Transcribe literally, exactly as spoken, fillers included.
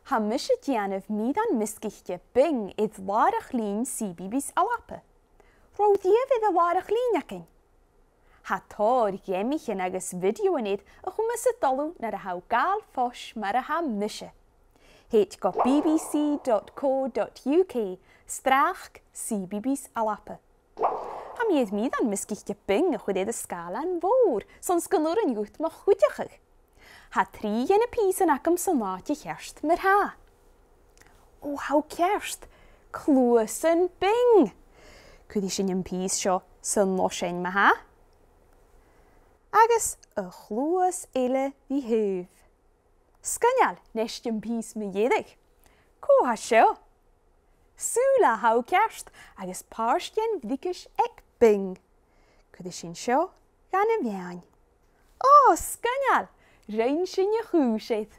Tha mise a' dèanamh mìrean measgaichte Bing air làrach-lìn CBeebies ALBA. An robh thu a-riamh air an làrach-lìn againn? Tha tòrr gheamaichean agus bhideothan air a chumas a' dol nuair a tha thu a' gabhail fois mar a tha mise. Thèid gu bbc.co.uk sracc CBeebies ALBA. Tha mi air mìrean measgaichte Bing a chur air an sgàilean mhòr, son 's gun urrainn dhut mo chuideachadh. Tha trì dhe na pìosan agam san àite cheart mar-thà. Ò, tha thu ceart, cluasan Bing. Cuiridh sinn am pìos seo san oisean ma-thà. Agus a' chluas eile ri thaobh. Sgoinneil, nist am pìos mu dheireadh. Cò tha seo? Sùla, tha thu ceart, agus pàirt den bhriogais aig Bing. Cuiridh sinn seo dhan a' mheadhan. Ò, sgoinneil! Rinn sinn a' chùis air.